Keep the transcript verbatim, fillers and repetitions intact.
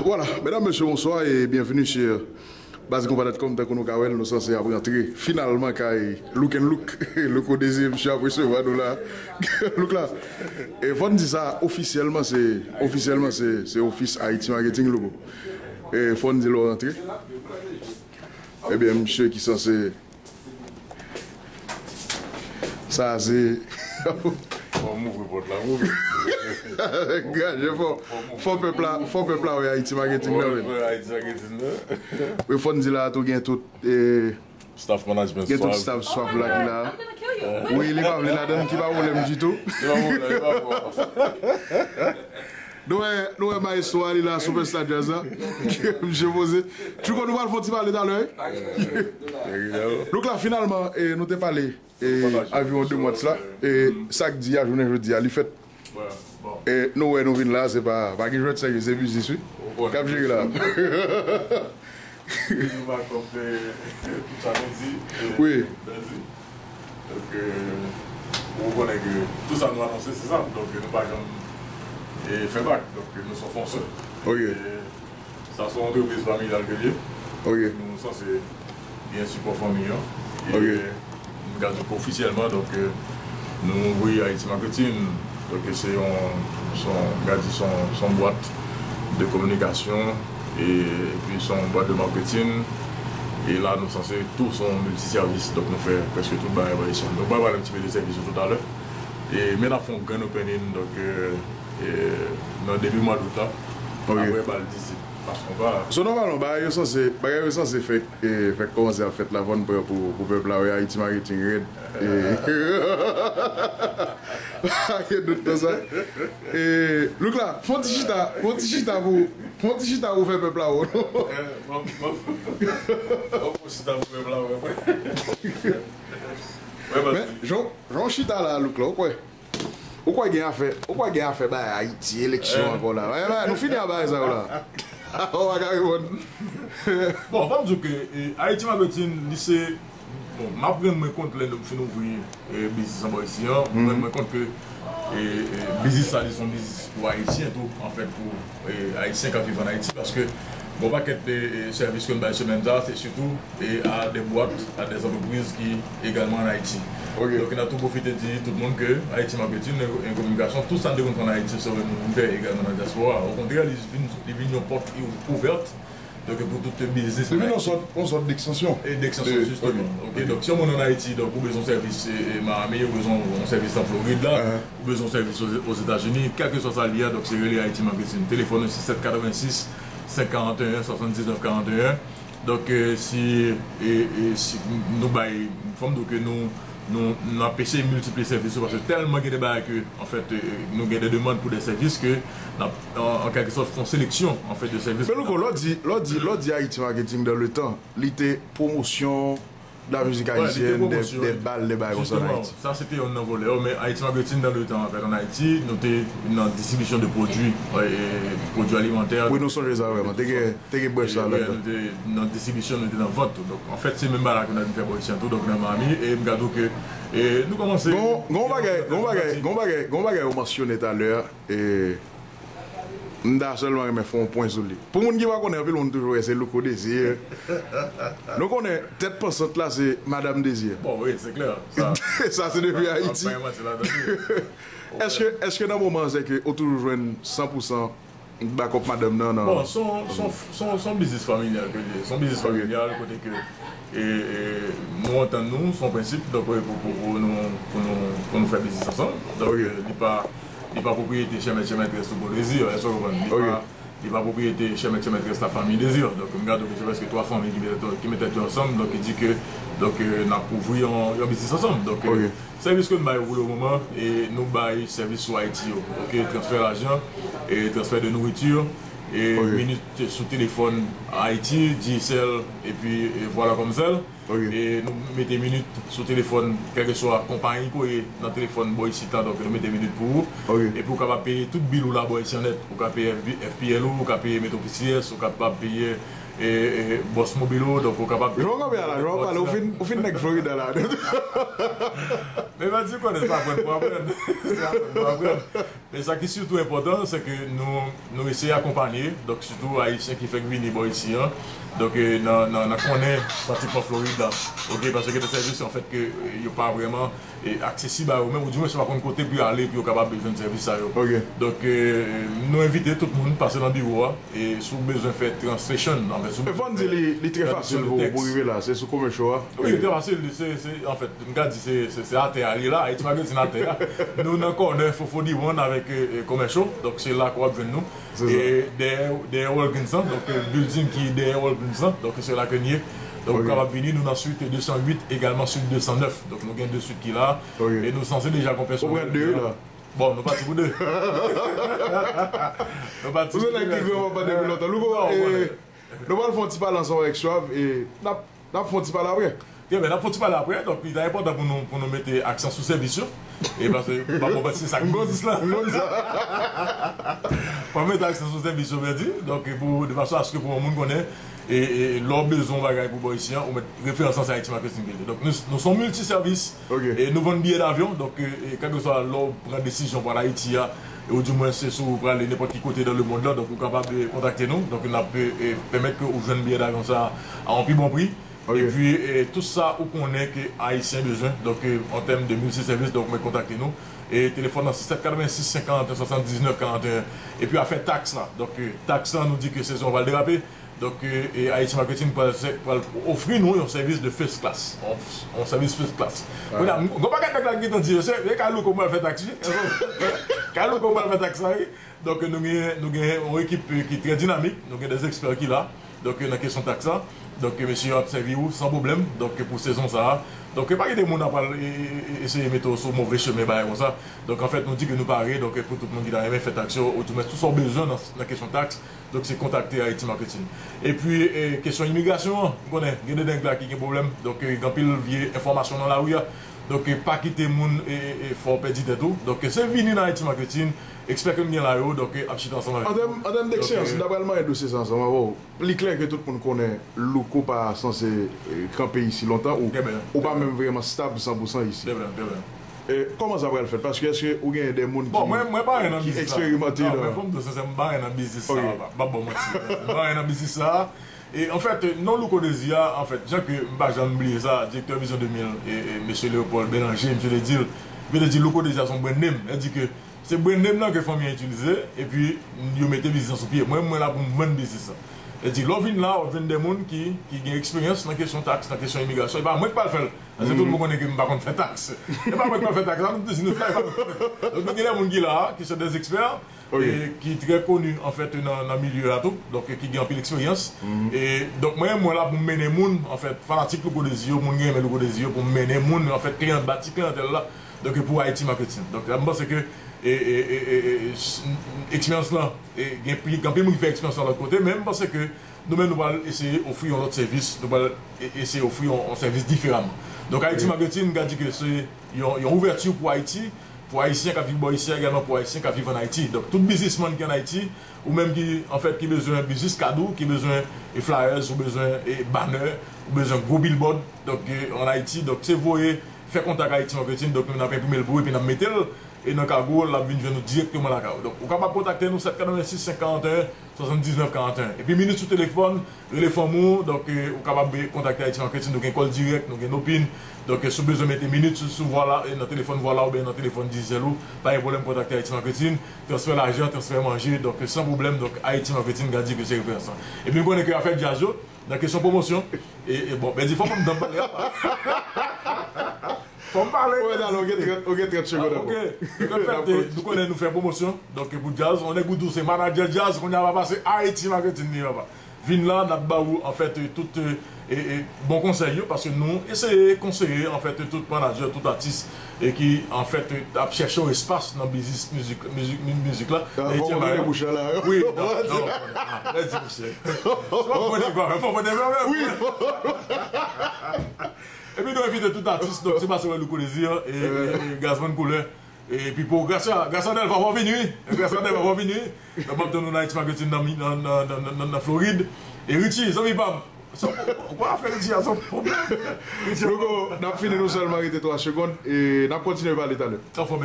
Voilà, medam, mesye, bonswa e byenveni sou Baz Konpa dot com. Tankou nou ka wè l, nou sanse ap rantre finalman kay Look and Look. Louko Désir, misye ap resevwa nou la. Look la. E fò n di sa ofisyèlman, se ofisyèlman se se ofis Haiti Marketing, Louko. E fò n di l ou rantre. Ebyen, misye ki sanse Sa se Fò m ouvri pòt la pou ou. Gaje, fò, fò pèp la, fò pèp la wè Haiti Marketing nan, men. Wè Haiti Marketing nan. Wi, fò n di la tou gen tout, eh, staff management gen tout staff swaf la ki la. Wi, li pa vle ladann, ki pa pwoblèm ditou. Li pa pwoblèm, li pa pwoblèm. Nou wè, nou wè maestro a, li la, superstar jazz la. Misye poze. Chouko, nou pral fè yon ti pale talè, wi. Donk la, finalman, eh, nou te pale, eh, anviwon de mwa de sa. E sa k di a, jounen jodi a, li fèt. E nou wè, nou vin la, se pa, pa gen jwèt serye, se biznis, wi. K ap jere la. Nou pa konprann tout sa nou di, eh, wi. Donk, eh, ou konnen ke tout sa nou anonse, se sa. Donk, nou pa janm, eh, fè bak. Donk, nou se yon fonsè. Ok. Eh, sa se yon antrepriz familyal ke l ye. Ok. Nou sanse gen sipò fanmi an. E ok. M ka di ke ofisyèlman, donk, eh, nou ouvri Haiti Marketing. Donk, se yon, se yon, m ka di, se yon, se yon bwat de kominikasyon, e, epi se yon bwat de marketing. E la, nou sanse tou se yon miltisèvis. Donk, nou fè prèske tout bagay pou Ayisyen. Donk, mwen pale yon ti pe de sèvis yo toutalè. E, men n ap fè yon grand opening, donk, eh, eh, nan debi mwa dout la. Ok. Apre bal dizit. Paske w pa. So, nòmalman, bagay yo sanse, bagay yo sanse fèk, eh, fèk kòmanse ap fèt la, fò n pran pou, pou pèp la wè Haiti Marketing rèd. Eh, pa gen dout nan sa. Eh, Look la, fè yon ti chita, fè yon ti chita pou, fè yon ti chita pou fè pèp la wè w, non? Eh, bon, bon. Bon, bon, chita pou pèp la wè, wè. Wè, men, jan, jan w chita la, Look la, ou kwè? Ou kwè gen afè, ou kwè gen afè bay Ayiti, eleksyon ankò la? Eh, nou fini a bagay sa yo la. Ou pa ka reponn. Bon, fò m di w ke, eh, Haiti Marketing, li se, bon, m ap rann mwen kont lè nou fin ouvri, eh, biznis anba isi an, m rann mwen kont ke, eh, eh, biznis sa, li se yon biznis pou Ayisyen tou, anfèt, pou, eh, Ayisyen k ap viv ann Ayiti, paske gon pakèt de, eh, sèvis ke n bay semèn sa, se sitou e a de bwat, a de antrepriz ki egalman ann Ayiti. Ok. Donk, n ap tou pwofite di tout moun ke Haiti Marketing, e, e kominikasyon, tout sa n te konn fè ann Ayiti, se nou vin fè egalman nan dyaspora. Okontrè, li vin, li vin yon pòt ouvèt, donk, pou tout biznis. Li vin yon sòt, yon sòt dekstansyon. E dekstansyon, jisteman. Ok, donk, si yon moun ann Ayiti, donk, ou bezwen sèvis, e, e Miami, ou bezwen yon sèvis nan Florid la, ou bezwen sèvis o, Ozetazini, kèlkeswa sa l ye a, donk, se rele Haiti Marketing. Telefòn nan sis sèt katrevensis, senk karanteyen, swasanndiznèf karanteyen. Donk, eh, si, eh, eh, si nou bay, fò m di w ke nou, nou, n ap eseye miltipliye sèvis yo, paske tèlman gen de bagay ke, anfèt, eh, nou gen de demann pou de sèvis ke n ap, an, an kèlkesòt, fè yon seleksyon, anfèt, de sèvis. Men Louko, lè w di, lè w di, lè w di Haiti Marketing dans le temps, li te pwomosyon de la musique haïtienne, des, des bals, des bagay konsa ann Ayiti. Sa se te youn nan volè yo, men Haiti Marketing dans le temps, anfèt, ann Ayiti, nou te nan distribisyon de pwodui, eh, pwodui alimantè. Wi, nou sonje sa vrèman. Te gen, te gen brèch sa ladan. Nou te nan distribisyon, nou te nan vant tou. Donk, anfèt, se menm bagay la ke n ap vin fè bò isi an tou. Donk, nan Miami, e m ka di w ke, e nou kòmanse. Gon, gon bagay, gon bagay, gon bagay, gon bagay ou mansyone talè a, e M ta sèlman renmen fè yon pwen sou li. Pou moun ki pa konnen, anpil moun toujou wè se Louko Désir. Nou konnen tèt pansant la se Madanm Désir. Bon, wi, se klè. Sa, sa se depi Ayiti. Èske, èske nan moman an, se ke ou toujou jwenn san pou san bakòp madanm nan, nan? Bon, se yon, se yon, se yon, se yon biznis familyal ke l ye. Se yon biznis familyal kote ke, e, e, nou antann nou, se yon prensip, donk, pou, pou, pou nou, pou nou, pou nou fè biznis ansanm. Donk, e, li pa, li pa pwopriyete chè mèt chè mètrès Louko Désir, èske w konprann? Li pa, li pa pwopriyete chè mèt chè mètrès lafanmi Désir. Donk, m gade ke se prèske twa fanmi ki mete, ki mete tèt yo ansanm, donk, ki di ke, donk, e, n ap ouvri yon, yon biznis ansanm. Donk, e, sèvis ke n bay yo pou le moman, e nou bay sèvis sou Ayiti yo. Ok, transfè lajan, e transfè de nouriti, e minit sou telefòn Ayiti, Digicel, epi, e vwala kòmsèl. Ok. E nou mete minit sou telefòn, kèlkeswa konpayi ke w ye nan telefòn bò isit la, donk nou mete minit pou ou. Ok. Epi ou kapab peye tout bil ou la bò isit an nèt. Ou ka peye F B, F P L ou, ou ka peye Metro P C S, ou kapab peye e, e, Boss Mobile ou, donk ou kapab... Jan w kanpe a la, jan w ap pale, ou fin, ou fin nèg Florida la. Men mwen di konnen se pa aprann pou aprann. Se aprann pou aprann. Men sa ki sitou enpòtan, se ke nou, nou eseye akonpanye, donk sitou Ayisyen ki fèk vini bò isi an, donk e, nan, nan, nan konnen pratikman Florid la, oke, paske gen de sèvis, anfèt, ke e, yo pa vrèman e, aksesib a yo menm, oudimwens yo pa konn kote pou yo ale pou yo kapab jwenn sèvis sa yo. Ok. Donk, e, nou envite tout moun pase nan biwo a, e si w bezwen fè translation, anfèt, si w... E fò n di li, li trè fasil pou, pou rive la, se sou Commercial a. Wi, li trè fasil, li se, se, anfèt, m ka di se, se, se atè a li la, Haiti Marketing atè a. Nou nan kònè Fofo Diwan avèk e, e, Commercial, donk se la ke w ap jwenn nou. Se sa. E dèyè, dèyè Walgreens lan, donk e, building ki dèyè Walgreens lan, donk se la ke n ye. Donk ou kapab vini, nou nan suite de san uit, egalman suite de san nèf. Donk nou gen de suite ki la. Ok. E nou sanse deja gen yon pèsonèl ki la. Ou pran de la. Bon, nou pati pou de. Nou pati pou de. Ou se nèg ki granmoun pa depi lontan. Louko, e, nou pral fè yon ti pale ansanm avèk Suave e n ap, n ap fè yon ti pale apre. Trè byen, n ap fè yon ti pale apre. Donk, li ta enpòtan pou nou, pou nou mete aksan sou sèvis yo. E paske, pa bon, paske se sa ki biznis la. M konn sa. Fò mete aksan sou sèvis yo, mèdi. Donk, pou, de fason aske pou yon moun konnen, e, e, lè w bezwen yon bagay pou bò isi an, ou mèt referans lan se Haiti Marketing ki l ye. Donk, nou, nou se yon miltisèvis. Ok. E nou vann biyè davyon. Donk, e, e, kèlkeswa lè w pran desizyon pou al Ayiti a, e, oudimwens se si w prale nenpòt ki kote nan lemond lan, donk ou kapab e, kontakte nou. Donk, n ap e, e, pèmèt ke ou jwenn biyè davyon sa a a yon pi bon pri. Ok. Epi, e, tout sa ou konnen ke Ayisyen bezwen, donk, e, an tèm de miltisèvis, donk, mwen kontakte nou. E telefòn nan se sèt katrevensis, senkanteyen, swasanndiznèf, karanteyen. Epi afè taks la. Donk, e, taks la, nou di ke sezon an pral derape. Donk, e, e, Haiti Marketing pral, pral ofri nou yon sèvis de first class. Yon, yon sèvis first class. Kounye a, m, gon pakèt nèg la ki gentan di, se, e kay Louko m pral fè taks, wi. Kay Louko m pral fè taks la, wi. Donk, nou gen, nou gen yon ekip ki trè dinamik, nou gen de ekspè ki la. Donk, nan kesyon taks la, donk, mesye yo ap sèvi ou san pwoblèm, donk, pou sezon sa a. Donk, pa kite moun ap pral e, e, e, eseye mete w sou move chemen, bagay konsa. Donk, anfèt, nou di ke nou pare, donk, pou tout moun ki ta renmen fè taks yo, oudimwens tout sa w bezwen nan, nan kesyon taks, donk, se kontakte Haiti Marketing. Epi, e, kesyon imigrasyon an, ou konnen, gen de nèg la ki gen pwoblèm, donk, e, gen anpil vye enfòmasyon nan lari a. Donk, e, pa kite moun e, e, e, fè w pèdi tèt ou. Donk, e, se vini nan Haiti Marketing, ekspè ke n gen la yo, donk, e, ap chita ansanm avèk nou. An tèm, an tèm deksperyans, m ta pral manyen dosye sa ansanm avè w. Li klè ke tout moun konnen Louko pa sanse, e, kanpe isi lontan, ou, ou pa menm vrèman stab san pou san isi. E, kòman sa pral fèt? Paske èske ou genyen de moun ki, ki eksperimante nan... Bon, mwen, mwen pa anyen nan biznis sa. Non, men fò m di w sensè, m pa anyen nan biznis sa, m ap ba w manti. M pa anyen nan biznis sa. E, anfèt, non Louko Désir a, anfèt, jan ke m pa janm bliye sa, direktè Vision de mil, e, e, mesye Léopold Bélanger, misye te di l, misye te di Louko Désir a se yon brand name. Sa vle di ke se brand name nan ke fanmi an itilize, epi yo mete biznis lan sou pye. Mwen, mwen la pou m vann biznis lan. Sa vle di, lè w vin la, w ap jwenn de moun ki, ki gen eksperyans nan kesyon taks, nan kesyon imigrasyon. E pa mwen ki pral fè l. Paske tout moun konnen ke m pa konn fè taks. E pa mwen ki pral fè taks la, nou tout di nou fè, e pa mwen ki pral fè. Donk, nou gen de moun ki la, ki se de ekspè, e ki trè koni, anfèt, nan, nan milye a tou, donk, ki gen anpil eksperyans. E, donk, mwen, mwen la pou m mennen moun, anfèt, fanatik Louko Désir yo, moun ki renmen Louko Désir yo, pou m mennen moun, anfèt, kliyan, bati kliyantèl la, donk, pou Haiti Marketing. Donk, m panse ke, e, e, e, e, e, s-, eksperyans lan, e, gen pi, gen anpil moun ki fè eksperyans lan lòt kote, men m panse ke nou menm, nou pral eseye ofri yon lòt sèvis, nou pral e-, eseye ofri yon, yon sèvis diferaman. Donk, Haiti Marketing, m ka di ke se yon, yon ouvèti pou Ayiti, pou Ayisyen k ap viv bò isi a, egalman pou Ayisyen k ap viv ann Ayiti. Donk, tout biznismann ki ann Ayiti, ou menm ki, anfèt, ki bezwen biznis kad ou, ki bezwen, e, flyers, ou bezwen, e, banner, ou bezwen gwo billboard, donk, e, ann Ayiti. Donk, se voye, fè kontak Haiti Marketing, donk, nou, n ap enprime l pou ou, epi n ap mete l, e, nan kago, l ap vin jwenn ou dirèkteman lakay ou. Donk, ou kapab kontakte nou, sèt katrevensis, senk karanteyen, swasanndiznèf karanteyen. Epi minit sou telefòn, rele fanmi w, donk, e, ou kapab kontakte Haiti Marketing, nou gen kòl dirèk, nou gen Opin. Donk, e, si w bezwen mete minit sou, sou vwa la, e, nan telefòn vwa la oubyen nan telefòn Digicel ou, pa gen pwoblèm, kontakte Haiti Marketing, transfè lajan, transfè manje, donk, e, san pwoblèm, donk, Haiti Marketing ka di ke se referans lan. Epi m konnen ke afè djaz yo, nan kesyon pwomosyon, e, e, bon, ben di fò m pale apa. Fò m pale. Ou gen trant, ou gen trant segonn ankò. Ok. Donk, anfèt, nou konnen nou fè pwomosyon. Donk, pou djaz, on nèg ou di w se manadjè djaz, kounye a va pase Haiti Marketing li, papa. Vin la, n ap ba ou, anfèt, tout e, e, bon konsèy yo, paske nou eseye konseye, anfèt, tout manadjè, tout atis, e ki, anfèt, ap chèche yon espas nan biznis mizik, mizik, mi- mizik la. Fò w konnen bouch la. Wi, non, non, ah, lè di misye. Fò konnen kwa, fò konnen kwa. Wi. Epi nou envite tout atis, donk se pa sèlman Louko Désir, e, e, e Gazman Koulè. E Pipo, Gracia, Gracia Delva, fò vini, wi. Gracia Delva, fò vini. Donk, m ap tann nou nan X Marketing nan, nan, nan, nan, nan, nan Florid. E Richie, zanmi pa m. Ou pa fè Richie a, se yon pwoblèm. Richie, Louko, n ap fini nou sèlman rete twa segonn e n ap kontinye pale talè. Anfòm.